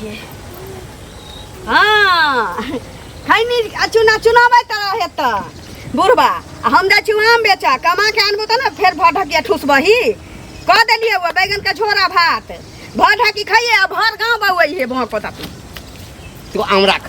छियै हँ खैनी आ चुना चुनाबै तऽ हेतऽ बुढ़बा आ हम जाइ छी आम बेचऽ कमा के आनबो तऽ ने फेर भर ढकिया ठुसबही कऽ देलियै ओ बैगन के झोरा भात भर ढकी खाइए आ भर गाँव बौआइ हे भौं पता तू तू आम राख,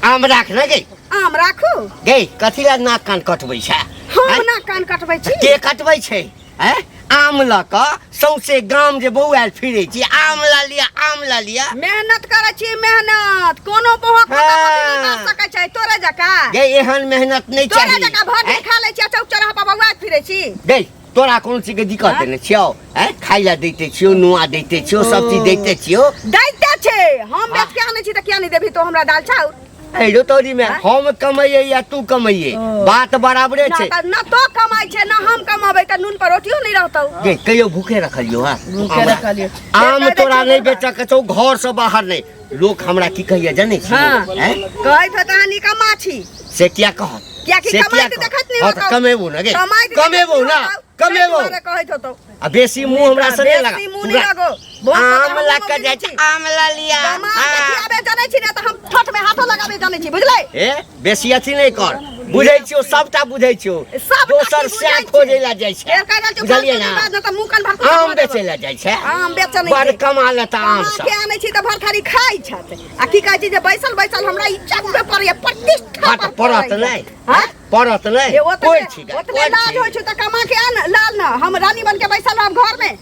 आम राख ने गई। आम राखू। गई कथी ला नाक कान कटबै छै? हम आँय? नाक कान कटबै छी? के कटबै छै? आँय? आम लऽ कऽ सौंसे गाम जे बौआयल फिरै छी, आम लऽ लिअ, आम लऽ लिअ। मेहनत करै छी मेहनत, कोनो बौआ पोता पोती नहि हाँ। बाज सकै छै तोरे जकाँ। गई एहन मेहनत नहि तोरे चाही। जकाँ भरि दिन आँय? खा लै छी आ चौक चौराहा पर बौआइत फिरै छी। गई तोरा कोनो चीज के दिक्कत हाँ? देने छियौ? आँय? खाइ लए दैते छियौ, नुआ दैते छियौ, सब चीज दैते छियौ। दैते छै, हम बेच के आनै छी तऽ किया नहि देबही तो हमरा दाल चाउर? अरे तोरी में हाँ? हम कमैये या तू कमैये, बात बराबरे ना छै। तऽ ना तो कमाइ छै ना हम कमाबै तऽ नून पर रोटियो नहि रहतौ। गे कहियो भूखे रखलियो? हाँ, भूखे रखलियो। आम कहै तोरा छियौ नहि बुढ़बा। बेचऽ के छौ, घर से बाहर नहि। लोक हमरा की कहैया जानै छी? हाँ। हैं? कहैत होत अहाँ निकम्मा छी। से किया कहत? कियाकि से कमाइत किया कहत? देखैत नहि हाँ, तऽ होतौ। कमेबो ने गे, कमाइत देखैत कमेबो नहि ना, होतौ। कमेबो। ताहि दुआरे कहैत होतौ। आ बेसी मुंह हमरा से नहि लगा। बेसी मुंह नहि लगो। बहुत आम पता लऽ हमहूँ के जाइ छी। छै, आम लऽ लिअ। कमा के हाँ। खियाबे जानै छी ने तऽ हम ठोठ में हाथो लगाबे जानै छी, बुझलै? ए बेसी अथी नहि कर, बुझै छियौ सबटा बुझै छियौ। सबटा दोसर की बुझै सएह छी? खोजै लए जाइ छै, फेर कहि रहल छियौ, बुझलियै फालतू ना? नहि बाज, नहि तऽ मुँह कान भरतौ। आम बेचै लए जाइ छै, आम बेचऽ नहि बड़ छै। कमा लेता आम कमा सब। के आनै छी तऽ भर थारी खाइ छथि आ की कहै छी जे बैसल बैसल हमरा इज्जत पे पड़ैया, प्रतिष्ठा हाँ, तऽ पर पड़त पड़ैया। नहि? हाँ? पड़त नहि? ए, ओतने कोइ छी गे, ओतने कोइ लाज छी। होइ छौ तऽ कमा के आन लाल न, हम रानी बन के बैसल रहब घर में।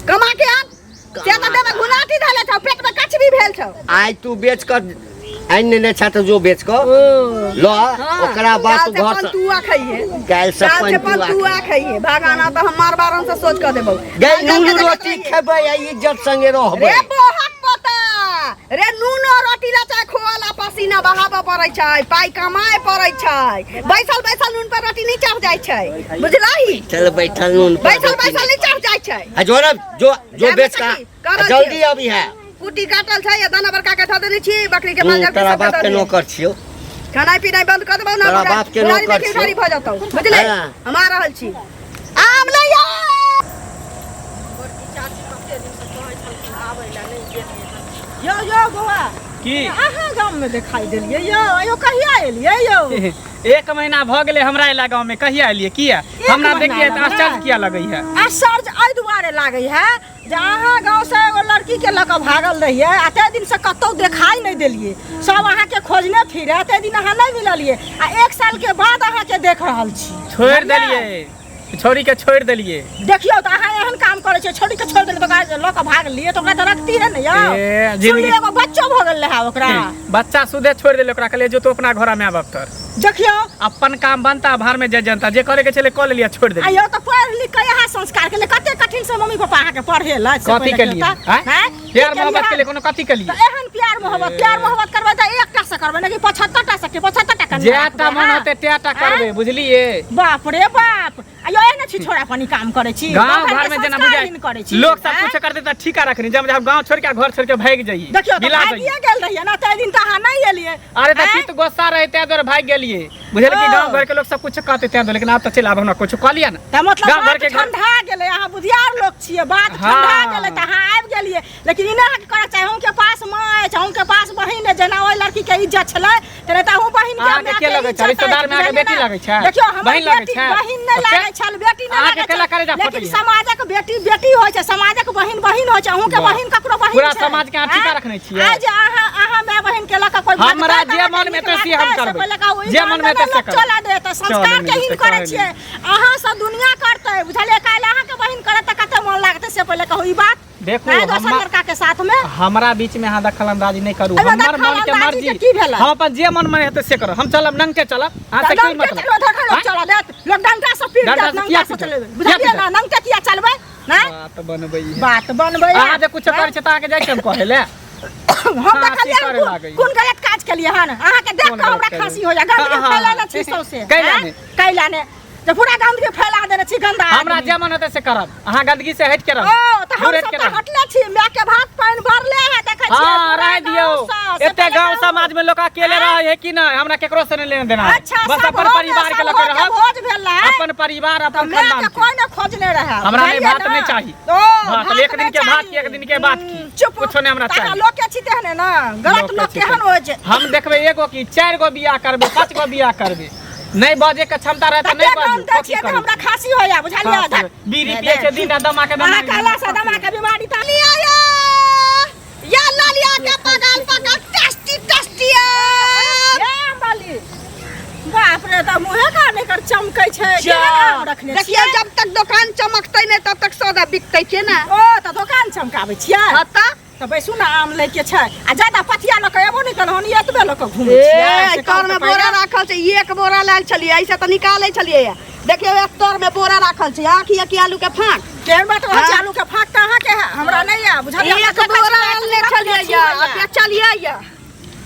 कमा के आन से तऽ देह में घुनाटी धैले छौ, पेट में कछबी भेल छौ। आइ तू बेच कऽ आनि नेने छह तऽ जो बेच कऽ ल, ओकरा बाद तू काल्हि घर से से पंतुआ खइहे। काल्हि से काल्हि से पंतुआ पंतुआ खइहे। भगाना तऽ हम मारबारन से सोच कऽ देबौ। गै काल्हि नून के देखैत रोटी रहिहे। खेबै आ इज्जत संगे रहबै। रे बोहक पोता रे, नूनो रोटी ला चाहे खोला पसीना बहाबऽ पड़ै छै, पाइ कमाए पड़ै छै। बैसल बैसल नून पर रोटी नहि चढ़ जाइ छै, बुझलही? चल बैठल नून पर बैसल रोटी बैसल नहि नहि चढ़ जाइ छै। आ जो ना, जो जो जामे बेच का सखी, करल जल्दी छियौ। अभी है। कुटी काटल छै या दाना बड़का के धऽ देने छी बकरी के, माल जाल के तोरा सबके बाप दऽ के दिहे। नौकर छियौ। खानाइ पिनाइ बंद कऽ देबौ ना, तोरा बाप के बुढ़ारी नौकर में घिउठारी छियौ। भऽ जेतौ, बुझले? हाँ। हम आ रहल छी आम लैया। यौ यौ बौआ। की? अहाँ गाम में देखाई देलियै यौ, आयो कहिया एलियै यौ? एक महीना भऽ गेलै हमरा एला गाँव में। कहिया एलियै? किया हमरा महीना देखिए तऽ एला आश्चर्य किया लगै है? आश्चर्य एहि दुआरे लागै है जे अहाँ गाँव से एगो लड़की के लऽ कऽ भागल रहियै आ ताहि दिन से कतहु देखाई नहि देलियै, सब अहाँके खोजने फिरे, ताहि दिन अहाँ नहि मिललियै आ एक साल के बाद अहाँके देख रहल छी। छोड़ि बुझलियै? देलियै छौड़ी के, छोड़ि देलियै। देखियौ तऽ अहाँ एहन काम करै छियै, छौड़ी के छोड़ि देलियै तऽ ओकरा लऽ कऽ भागलियै तऽ ओकरा तऽ रखतियै ने यौ। ए, जिंदगी- सुनलियै एगो बच्चो भऽ गेल रहै ओकरा। बच्चा सुधे छोड़ि देलियै ओकरा, कहलियै जो तू अपना घर माय बाप तर। देखियौ अपन काम बनता भार में जाय जनता, जे करे के छलै कऽ लेलियै, छोड़ि देलियै। आइयो तऽ पढ़ि लिख के अहाँ संस्कार के लिए कते कठिन से मम्मी पापा अहाँके पढ़ेलक से कथी पहिले के लिए? कहू तऽ, आँय? आँय? प्यार की के मोहब्बत लिए? के लिए कोनो कथी के लिए? तऽ एहन प्यार मोहब्बत, प्यार मोहब्बत करबै तऽ एकटा से करबै, नहि कि 75 टा से, 75 टा कन्या जेटा रखबै, मन हाँ? होतै तेटा करबै, आँय? बुझलियै? बाप रे बाप, आइयो एहने छिछोरा पानी काम करै छी, गाँव घर घर के में जेना संस्कारहीन बुझाइ करै छी, लोक सब आँय? कुछ करतै तऽ ठीका रखनी, जब जब गाँव छोड़ के घर छोड़ के भागि जाइए, देखियौ तऽ बिला भागिए जाइए। गेल रहियै ने, ताहि दिन तऽ अहाँ नहि एलियै। अरे तऽ आँय? चित्त गोस्सा रहे ताहि दुआरे भागि गेलियै, बुझल कि ओ। गाँव घर के लोक सब कुछ कहते ताहि दुआरे, लेकिन आब तऽ चलि आब हमरा कुछ कहलियै ने। तऽ मतलब गाँव घर बात के घर- ठंडा गेलै, अहाँ बुधियार लोक छियै, बात ठंडा हाँ। गेलै तऽ अहाँ आबि गेलियै, लेकिन ई नहि अहाँके करक चाही। अहूँके पास माँ अछि, अहूँके पास बहिन अछि, जेना ओहि लड़की के इज्जत छलै तेना तऽ अहूँ बहिन के अहाँके मायके के लगै छै? इज्जत रिश्तेदार अछि, में अहाँके बुझलियै बेटी ने? लगै छै? देखियौ हमर बहिन लगै बेटी छै? बहिन नहि तऽ फेर लागै छल, बेटी नहि अहाँके लागै केला छल, करेजा लेकिन फटैया? समाजक बेटी बेटी होइ छै, समाजक बहिन बहिन होइ छै, अहूँके वाह। बहिन ककरो बहिन पूरा छै। समाजके अहाँ ठीका आँय? रखने छियै? आइ जे अहाँ अहाँ माय बहिन के लऽ कऽ कोई हमरा भागतै तऽ जे अहाँके मनमे नीक हेतै से हम लागतै, से करबै। पहिले कहू, ई जे मनमे गाममे हेतै से लोक करबै। चलऽ देत, संस्कार चलऽ के हीन नहि करै देतै, छियै अहाँ सब, दुनिया करतै, बुझलियै? काल्हि अहाँके बहिन करत तऽ कते मन लागतै से पहिले कहू ई बात। देखू, आँय, दोसर लड़का के साथ में हमरा बीच में अहाँ दखल अंदाजी नहि करू। एहिमे हमर दखल मन के अंदाजी मर्जी के की भेलै? हम अपन जे मन में हेतै से करब, हम चलब, नंगटे चलब, अहाँ से तऽ की नंगटे मतलब? चलबै, धर लोक आँय? चलऽ देत, लोक डंटा से पीट डंटा देत, से नंगटा किया से पीटत? चलेबै, किया बुझलियै पीटत? ने? नंगटे किया चलबै? आँय? बात बनबै है। बात बनबै है। अहाँ जे कुछो करै छियै तऽ अहाँके जाइ छियै हम कहै लए? हम हाँ, देखलियै की करे लागैए? कोन गलत काज केलियै हन, अहाँके देख कोन कऽ गलत हमरा केलियै? खांसी होइया, गंदगी हाँ, हाँ, फैलेने छी सौंसे। कैला आँय? ने? कैला ने जे पूरा गंदगी फैला देने छी, गंदा हमरा आदमी। जे मन हेतै से करब, अहाँ गंदगी से हटि के रहू, ओ तऽ हम दूर हटि सब के तऽ रहू। हटले छी, माय के भात पानि भरले है, देखै छियै हाँ, पूरा रहै जाय दियौ। गाँवसँ, से एते पहिले गांव कहू। समाज में लोग अकेले रहे है कि नहीं, हमरा केकरो से नहीं लेना देना है। अच्छा, बस सब अपन हो परिवार गया, के सब लके हो के रहब। भोज भेल रहै। अपन परिवार तऽ अपन मायके खानदान के। कोइ ने खोजने रहै हमरा नहीं बुझलियै भात ने? नहीं चाही। ओ, हाँ, तो भात एक दिन नहीं के भात चाही। की, एक दिन के बात की। चुप कुछो नहीं हमरा तहाँ चाही। लोग के छी तेहने ना गलत लोग के केहन छी। होइ छै हम देखबै एगो की चारि गो बियाह करबै, पाँच गो बियाह करबै, नहीं बजे के क्षमता रहे तऽ तते नहीं कम बाजू। दै छियै तऽ हमरा खांसी होइया बुझलियै? धक। बीड़ी पिए छै दिन रात दमा के अहाँ दमा कहला से दमा के बीमारी तऽ लिया ये या लालिया के पकाल पकाल टेस्टी टेस्टी आम। ए अंबाली, बाप रे, तऽ मुँहे कान एकर चमकै छै। केहन आम रखने देखियौ, छियै? जब तक दोकान चमकतै नहि तब तक सौदा बिकतै केना? ओ तऽ दोकान चमकाबै छियै? हाँ तऽ। तऽ बैसू ने, आम लै के छै आ ज्यादा पथिया लऽ कऽ एबो नहि केलहुँ हन, एतबे लऽ कऽ घुमै ए छियै से कहू तर में तऽ बोरा पहिले। राखल छै, एक बोरा लायल छलियै, ऐसे तऽ निकालै छलियै। देखियौ, एक तर में बोरा राखल छै, आँखि एक आलू के फाँक। केहन बात रहै छै? हाँ। आलू के फाँक तऽ अहाँके है, हमरा नहि यऽ बुझलियै? एक हमरा देखै बोरा छियै, आनने एतबी छलियै अथी या होइया। बेचलियै या।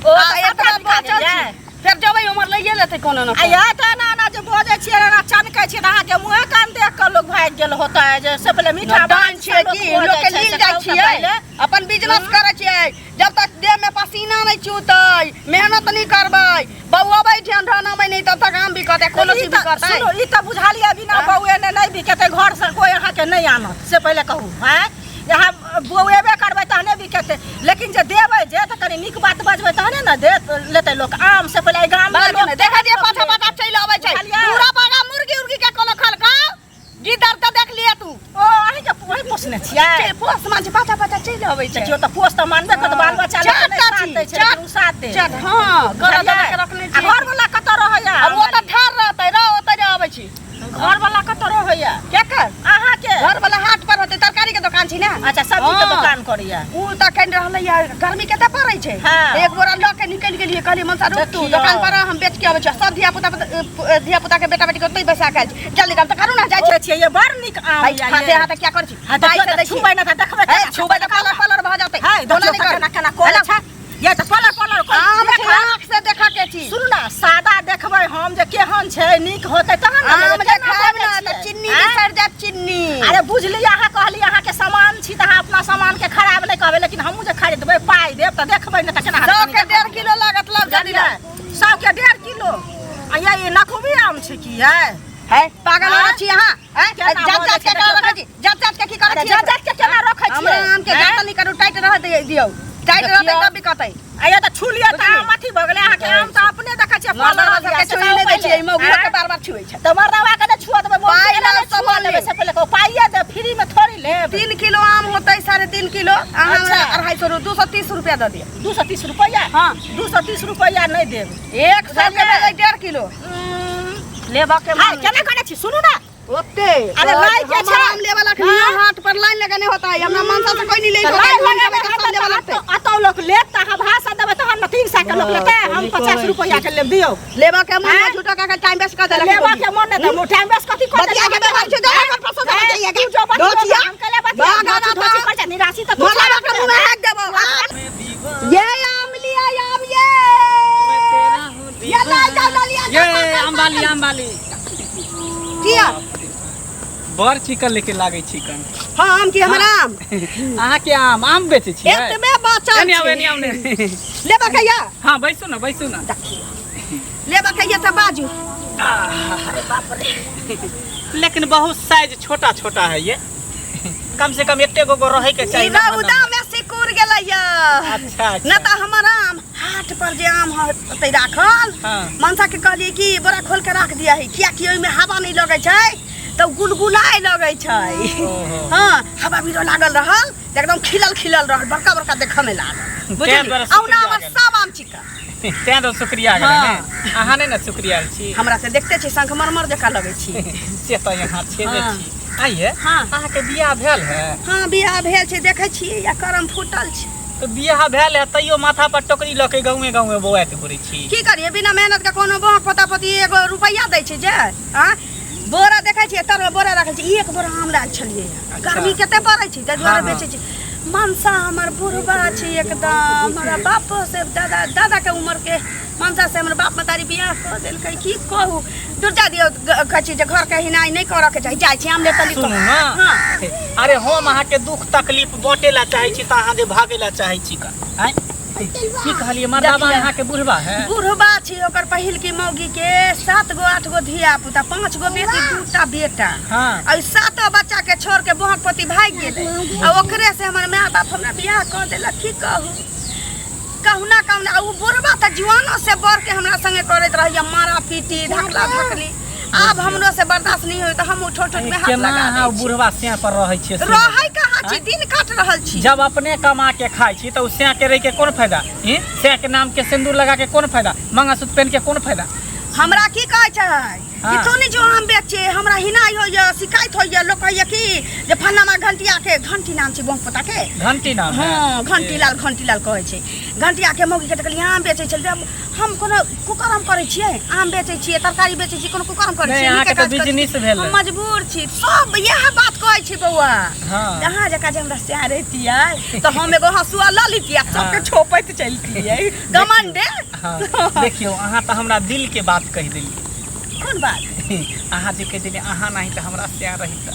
ओ आ तऽ एतबा सबटा बिका बचल गेलै। छै, फेर जेबै उम्हर लैये लेतै कोनो ने आ कोनो। यह तऽ एना एना जे बजै छियै, एना चमकै छियै, तऽ अहाँके मुँहे कान देख कऽ लोक भागि गेल होतै जे से पहिले मीठा दान बात छियै लोक की बजै लोक के छै, लील से जाइ कहू तऽ छियै? पहिले। अपन बिजनेस करै छियै। जब तक देह में पसीना नहि चूतै, मेहनत नहि करबै, बौअबै ध्यान ढनबै नहि, तब तक आम बिकतै कोनो ई चीज तऽ बिकतै? सुनू, ई तऽ बुझलियै, बिना बौएने नहि बिकेतै, घरसँ कोइ अहाँके नहि आनत, से पहिले कहू। आँय, अहाँ बौएबे करबै तहने बिकेतै, लेकिन जे देबै जे तऽ कनि नीक बात बजबै तहने ने देत लेतै लोक आम। से पहिले एहि गाममे बाजू लोक ने, देखै छियै पाछा पाछा चलि अबै छै। बुझलियै? दूरा पर मुर्गी उर्गी के कोनो खलका गिदड़ तऽ देख लिअ तू। ओ अहींके वही पोसने छियै? पोस मान छै, पाछा पाछा चलि अबै छै। देखियौ तऽ पोस तऽ मानबे करत, बाल बच्चा लोक नहि चारि टा साथ छी, दै छै, लेकिन ओ साथ दे। चारि, हँ, गरम दबा के रखने आ छियै। घरवला कतऽ रहैया? आब ओ तऽ ठाढ़ रहतै, रह ओतै रह, अबै छी। घरवला कतऽ रहैया? केकर? अहाँके। घरवला हाट पर होतै, तरकारी के दोकान छै ने। अच्छा, सब्जी के हँ। दोकान करैया। उ तऽ अखन रहलै या, गर्मी कते पड़ै छै। हाँ। एक बोरा लऽ के निकलि गेलियै, कहलियै मनसा रुक तू देखियौ। दोकान पर रह, हम बेच के अबै छी। सब धिया पुता धिया पुता के बेटा बेटी के ओतै बैसा के आयल छी। जल्दी काम तऽ करू ने, जाइ छी। जाइ छियै, ये बड़ नीक आम हाय, या हाथे ये। हाथे क्या करै छी? हाँ, पाइ देखियौ से तऽ दै छी। छुबै ने तऽ देखबै हे, केना? छुबै तऽ पलर पलर भऽ जेतै। हाय, ओना देखियौ नहि तऽ करू। केना केना करै हेलो। छै। ये तऽ पलर पलर करै आम छै। छै, आँख से देखऽ के छी। सुनू ने, सादा देखबै हम जे केहन छै, नीक होतै तहन ने आम लेबै, जे केना खायब बजै ने तऽ छियै? चिन्नी आँय? बिसरि जायब, चिन्नी। अरे बुझलियै, अहाँ कहलियै अहाँके सामान छी तऽ अहाँ अपना सामान के खराब नहि कहबै, लेकिन हमहूँ जे खरीदबै पाइ देब तऽ देखबै ने तऽ केना हेतै? 100 के 1.5 किलो लागत, लाउ जल्दी बुझलियै? लाउ। 100 के 1.5 किलो आ ये ई नखुबी आम छै की यै? है पागल आँय? हो छी अहाँ? हैं? केना जात बजै जात के छै केना देखियौ रखै छी? जात जात के की करै अरे छी? जात जात के केना रखै छियै? हमरा आम के आँय? जात नहि करू, टाइट रह दियौ, टाइट रहतै देखियौ। तब बिकतै। आ ये तऽ छू लिअ तऽ आम अथी भऽ गेलै। अहाँके आम तऽ अपने देखै छियै फल मर्दवा रहल सबके यऽ, से छुई कहू नहि दै छियै, पहिले। मौगियो के आँय? बार बार छुए छै। तऽ मर्दवा के नहि छुअ देबै, मौगी पाइ के नहि लऽ छुअ सामान देबै, लेब। से पहिले कहू, पाइए देब, फ्री में थोड़ी लेब। 3 किलो आम होतै, 3.5 किलो। अहाँ अच्छा। हमरा 250, 230 रुपया दऽ दिअ। 230 रुपैआ? हाँ। 230 रुपैआ नहि देब। 100 के भेलै 1.5 किलो लेबऽ के हाय, मन। केना करै छी सुनू ने। ओते अरे लाइ के हमर छै। आम लेबऽ लखनी हाँ? हाट पर लाइन लगेने होता है, हमरा मनसा से कोई नहीं ले तऽ होता लाइन है, हम लगेबै जेबै तऽ सब लेबऽ लगतै। अतौ लोक लेत तऽ अहाँ भाषा देबै तहन ने 300 के लोक लेतै, हम 50 रुपैआ के लेब, दियौ। लेबऽ के मन हाँ? है, झूठो के टाइम वेस्ट कर देलक। लेबऽ के मन नहि तऽ टाइम वेस्ट कथी कऽ बतिया के बेमार छै, जाय अपन पसंद से बतिया तू जो बतिया, धोतिया। हम केले बतिया, बागा धोती ना धोती कर छै, निराशी तऽ तू मरला छह के मुंह में हाथ देबो। ये आम लिया, आम ये ये ला जाओ ला लिया। ये आम वाली, आम वाली। किया? बड़ चिकन लेकिन लागै चिकन। हाँ, आम की हमर आम। अहाँके आम, आम बेचै छियै? एतबे बचल एने आउ, छै। एने आउ ने। लेबऽ कहिया? हाँ, बैसू ने, बैसू ने। लेबऽ कहिया तऽ बाजू। लेकिन बहुत साइज छोटा छोटा है ये, कम से कम एते गो गो रहे के ई चाहिए ना। रौदा में सिकुड़ गेलै या। अच्छा अच्छा। न तऽ हमर आम हाट पर जे आम होतै राखल, हाँ। मनसा के कहलियै कि बोरा खोल के राख दिया है, कियाकि ओहिमे हवा नहि लगै छै तऽ गुलगुलाय लगै छै। ओहो। हाँ, हवा बीरो लागल रहल तऽ एकदम खिलल खिलल रहल, बड़का बड़का देखऽ में लागल, तें दुआरे बुझलियै? औना शुक्रिया हमर गेल। सब आम चिकन। तें तो शुक्रिया गेलै हाँ। ने, अहाँ नहि ने शुक्रिया छी। हमरा से देखते छी शंखमरमर जकाँ लगै छी। से तऽ यहाँ छेबे हाँ। छी। आइए, हाँ। अहाँके बियाह भेल है? हाँ, बियाह भेल छै, देखै छियै या करम फूटल छै। तऽ बियाह भेल है तैयो माथा पर टोकरी लऽ के गाँवे गाँवे बौआइत घुरै छी? की करियै, बिना मेहनत के कोनो बहक पोता पोती एगो रुपैआ दै छै जे आँ? बोरा देखै छियै, तरमे बोरा राखल छै, एक बोरा आम लायल छलियै। गर्मी कते पड़ै छै ताहि दुआरे हाँ, हाँ। बेचै छै। मनसा हमर बुढ़बा छै एकदम, हमरा बापो से दादा दादा के उम्र के मनसा से हमर बाप मतारी बियाह कऽ देलकै। की कहू, दुर्जा दियौ, कहै छी जे घर के हिनाइ नहि करऽ के चाही। जाइ छी आम ले तनी। सुनू ने। हाँ। अरे हम अहाँके दुख तकलीफ बाँटे ला चाहै छी तऽ अहाँ जे भागे ला चाहै छी का आँय? की कहलिए मर्दाबा देखिए। अहाँ के बुढ़बा है? बुढ़बा छी, ओकर पहिल की मौगी के 7 गो 8 गो धिया पुता, 5 गो बेटी, 2टा बेटा। आ 7 बच्चा के छोड़ के बहक पति भागि गेलै आ ओकरे से हमर माय बाप हमरा बियाह कऽ देलक। की कहू, कहुना कहुना उ बुढ़बा तऽ जुआनो से बढ़ के हमरा संगे करैत रहैया, मारा पीटी धकला धकली। आब हमरो से बर्दाश्त नहीं होय तऽ हम ठोट ठोट में हाथ केना लगा अहाँ दै छी। बुढ़बा सिया पर रहै छियै से? रहै कहाँ छी, दिन काट रहल छी। जब अपने कमा के खाइ छी तऽ उ सिया के रहि के कोन फायदा? ई सिया के नाम के सिंदूर लगा के कोन फायदा? मंगलसूत्र पहन के कोन फायदा? हमरा की कहै छै कि तू नहीं जो आम बेचे, हमरा हिनाई होइया, शिकायत होइया, लोग कहैया कि जे फलाना घंटिया के, घंटी नाम छै बहू पोता के, घंटी नाम है? हाँ, घंटी लाल, घंटी लाल कहै छै। घंटिया के मौगी के देखलियै आम बेचै छलै। हम कोनो कुकर्म करै छियै? आम बेचै छियै, तरकारी बेचै छियै, कोनो कुकर्म करै नहि, छियै? अहाँके नीके तऽ काज करै छियै। बिजनेस भेलै। हम मजबूर छी, सब इएह बात कहै छी बौआ। अहाँ जकाँ जे हमरा सएह रहितियै तऽ हम एगो हँसुआ लऽ लितियै, सबके छोपैत चलतियै घमंडे। देखियौ, अहाँ तऽ हमरा दिल के बात कहि देलियै। कोन बात? अहाँ जे कहि देलियै अहाँ नहि तऽ हमरा सएह रहितै,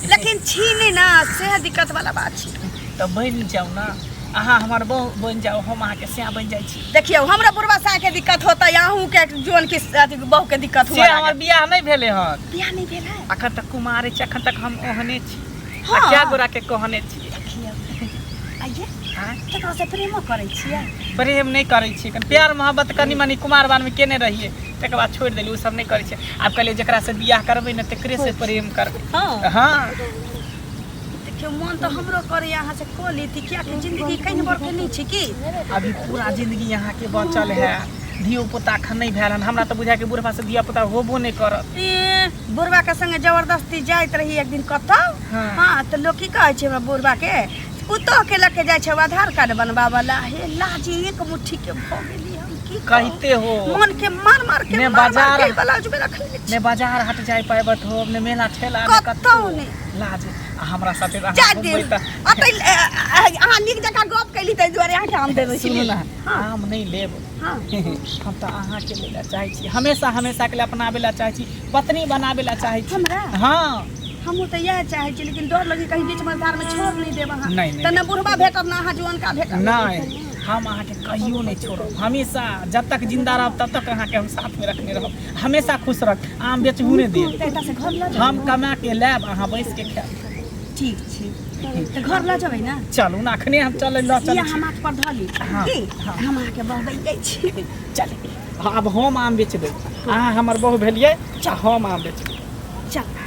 लेकिन छी नहि ने, से दिक्कत वाला बात छै। तऽ बनि जाउ ने, अहाँ हमर बहू बनि जाउ, हम अहाँके सएह बनि जाइ छी। देखियौ, हमरा बुढ़वा साह के दिक्कत होतै, अहूँ के जोन के अथी बहू के दिक्कत से हुआ हमर लागत। बियाह नहि भेलै हन। बियाह नहि भेल है? अखन तक कुमारे छी, अखन तक हम ओहने छी। हाँ। आ क्या गोरा के कहने छी? देखियौ, आइये आँय? केकरो से प्रेमो करै छियै? प्रेम नहि करै छियै, कनि प्यार मोहब्बत कनि मनि कुमार बारमे केने रहियै, तकर बाद छोड़ि देलियै, ओ सब नहि करै छियै। आब कहलियै जकरा से बियाह करबै ने तकरे से प्रेम करबै। हाँ। देखियौ, मन तऽ हमरो करैया अहाँ से कऽ लेती, कियाकि जिंदगी कनि बड़ के नहि छै की। अभी पूरा जिंदगी अहाँके बचल है, धियो पुता एखन नहि भेल हन। हमरा तऽ बुझाय कि बुढ़बा से धिया पुता होबो नहि करत। ए, बुढ़बा के संगे जबरदस्ती जाइत रही एक दिन कतौ। हाँ, तऽ लोक की कहै छै, हमरा बुढ़बा के पुतोह के लऽ के जाइ छै आधार कार्ड बनबाबऽ ला। हे लाजी एक मुट्ठी के भऽ गेली हम, की कहू? कहिते हो मन के मार मार के ने मार मार बाजार के ब्लाउज में रखने छी। ने बाजार हट जाय पाबत हो, ने मेला ठेला, ने कतौ नहि। लाज आ हमरा साथे अहाँ जा घुमबै दिन तऽ अतै अहाँ नीक जकाँ गप कैली ताहि दुआरे अहाँके आम देने सुनू छी। ने, आम नहि लेब। हम तऽ अहाँके लै लए चाहै छी, हमेशा हमेशा के लिए अपनाबै लए चाहै छी, पत्नी बनाबै लए चाहै छी। हमरा? हाँ। हमहूँ तऽ इएह चाहै छी, लेकिन डर लगे कहीं बीच मझधार में छोड़ नहीं देब अहाँ। नहीं, नहीं। तऽ ने बुढ़बा भेटत ना अहाँ जुअनका भेटत। नहि, हम अहाँके कहियो नहि छोड़ब, हमेशा जब तक जिंदा रहब तब तक अहाँके हम साथमे रखने रहब, हमेशा खुश रहब, आम बेचहु नहि देब। तऽ एतऽ से घर लऽ जाउ। हम कमा के लायब, अहाँ बैस के खायब। ठीक छै, तऽ घर लऽ जेबै ने? चलू ने, अखने हम चलै लऽ ई चलै अहाँ छी। माथ पर धऽ ली। हाँ, की हाँ। हम अहाँके बहबै जाइ छी। चल, आब हम आम बेचबै, अहाँ हमर बहू भेलियै, आ हम आम बेचबै। चल।